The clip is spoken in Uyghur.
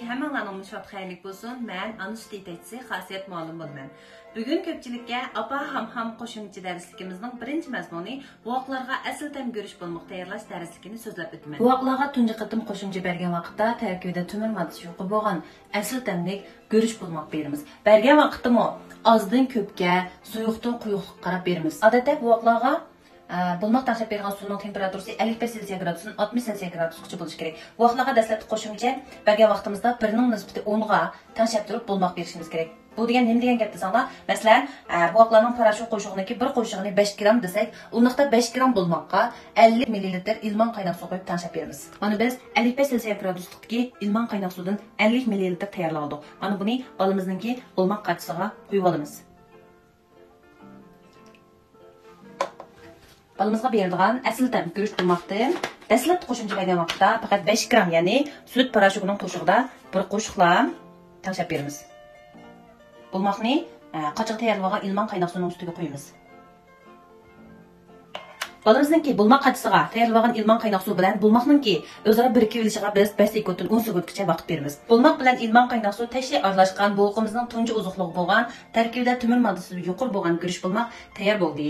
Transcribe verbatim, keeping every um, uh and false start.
ھەممىڭلارنىڭ مۇشۇ ۋاقىت خەيرلىك بولسۇن. مەن ئانۇش يېتەكچىسى خاسىيەت مۇئەللىم بولىمەن. بۈگۈن كۆپچىلىككە ئاپا ھام ھام قوشۇمچە دەرسلىكىمىزنىڭ بىرىنچى مەزمۇنى بوۋاقلارغا ئەسلى تەم گۈرۈچ بولماق تەييارلاش دەرسلىكىنى سۆزلەپ ئۆتىمەن. بوۋاقلارغا تۇنجى قېتىم قوشۇمچە بەرگەن ۋاقىتتا تەركىبىدە تۆمۈر ماددىسى يۇقىرى بولغان ئەسلى تەملىك گۈرۈچ بولماق بېرىمىز. بەرگەن ۋاقىتتىمۇ ئازدىن كۆپكە، سۇيۇقتىن قويۇقلۇققا قاراپ بېرىمىز. ئادەتتە بوۋاقلارغا ئە، بولماق تەڭشەپ بېرىدىغان سۇنىڭ تېمپېراتۇرىسى ئەللىك بەش سېلسىيە گرادۇستىن ئاتمىش سېلسىيە گرادۇسقىچە بولۇشى كېرەك. بوۋاقلارغا دەسلەپكى قوشۇمچە بەرگەن ۋاقتىمىزدا بىرنىڭ نىسبىتى ئونغا تەڭشەپ تۇرۇپ بولماق بېرىشىمىز كېرەك. بۇ دېگەن نېمە دېگەن گەپ دېسەڭلار، مەسىلەن، ئە، بوۋاقلارنىڭ پاراشوك قوشۇقىنىڭكى بىر قوشۇقىنى بەش گرام دېسەك، ئۇنداقتا بەش گرام بولماققا ئەللىك مىللىلىتىر ئىلمان قايناق سۇ قويۇپ تەڭشەپ بېرىمىز. مانا بىز ئەللىك بەش سېلسىيە گرادۇسلۇقتىكى ئىلمان قايناق سۇدىن ئەللىك مىللىلىتىر تەييارلاۋالدۇق. مانا بۇنى بالىمىزنىڭكى بولماق قاچىسىغا قۇيۇۋالىمىز. بالىمىزغا بېرىدىغان ئەسلى تەم گۈرۈچ بولماقتىن دەسلەپتە قوشۇمچە بەرگەن ۋاقىتتا پەقەت بەش گرام، يەنى سۈت پاراشوكىنىڭ قوشۇقىدا بىر قوشۇقلا تەڭشەپ بېرىمىز. بولماقنى، ئە، قاچىغا تەييارلىۋالغان ئىلمان قايناق سۇنىڭ ئۈستىگە قۇيىمىز. بالىمىزنىڭكى بولماق قاچىسىغا تەييارلىۋالغان ئىلمان قايناق سۇ بىلەن بولماقنىڭكى ئۆزئارا بىرىكىۋېلىشىغا بىز بەش سېكۇنتتىن ئون سېكۇنتقىچە ۋاقىت بېرىمىز. بولماق بىلەن ئىلمان قايناق سۇ تەشنە ئارىلاشقان بوۋىقىمىزنىڭ تۇنجى ئوزۇقلۇقى بولغان، تەركىبىدە تۆمۈر ماددىسى يۇقىرى بولغان گۈرۈچ بولماق تەييار بولدى.